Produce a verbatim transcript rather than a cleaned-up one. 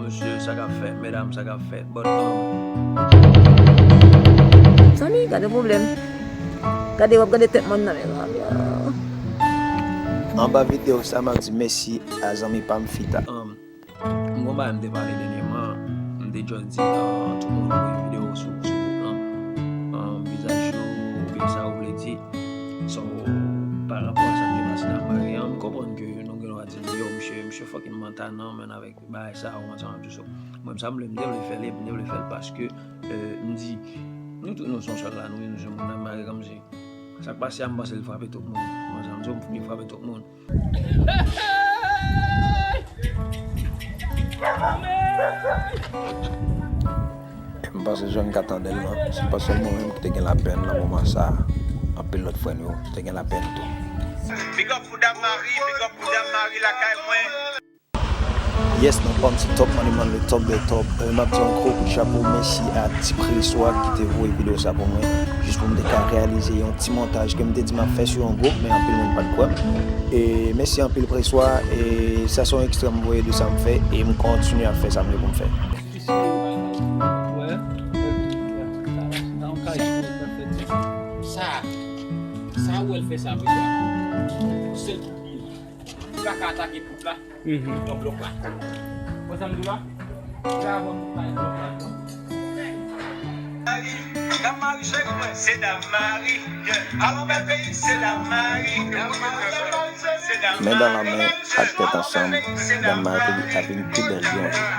Mesye, sa k ap fèt, medam, sa k ap fèt, but, um, Zanmi, gade pwoblèm. Gade, w ap gade tèt mòn nan, men, zanmi. Anba videyo sa, m ap di mèsi a zanmi pa m Fita. Um, m gon bagay m te pale dènyèman, m te just di, uh, tout moun voye videyo sou, sou gwoup lan, um, vizaj yo, oubyen sa ou vle di. So, pa rapò a sa k te pase nan Mari an, m konprann ke nou gen dwa di, yo, misye, misye fucking manta nan, men avèk bagay sa yo, ansanm tou so. Mwen, sa m vle, m te vle fè li, m te vle fè l paske, euh, m di, nou tout nou se yon sèl la, nou, nou se moun nan mare kòmsi. Sa k pase a, m panse li frape tout moun. Mwen, sa m di w, li frape tout moun. M panse Jòn ka tande l lan. Se pa sèlman mwen menm ki te gen lapèn nan moman sa a. Anpil lòt frè n yo te gen lapèn tou. Big up pou Dam Mari, big up pou Dam Mari lakay mwen. Yes, nan pa m se Top Money Man, le top des top. Euh, m ap di yon gwo kout chapo, mèsi a Ti Preswa ki te voye videyo sa pou mwen, jis pou m te ka reyalize yon ti montaj ke m te di m ap fè sou yon gwoup, men anpil moun pa t kwè m. E mèsi anpil Preswa, e sa se yon ekstrè m voye de sa m fè, e m kontinye ap fè sa m gen pou m fè. Sa, sa ou wè l fè sa, mesye. Sèl kout pye. Li pa ka atake tout la. Mhm. Nan blòk la. Wè sa m di w la? Sa avan pou kay blòk la. Dam Mari cheri mwen, se Dam Mari. Alon bèl peyi, se Dam Mari. Dam Mari, Dam Mari, se Dam Mari. Men dan la men ak tèt ansanm, Dam Mari a vin pi bèl yon jou.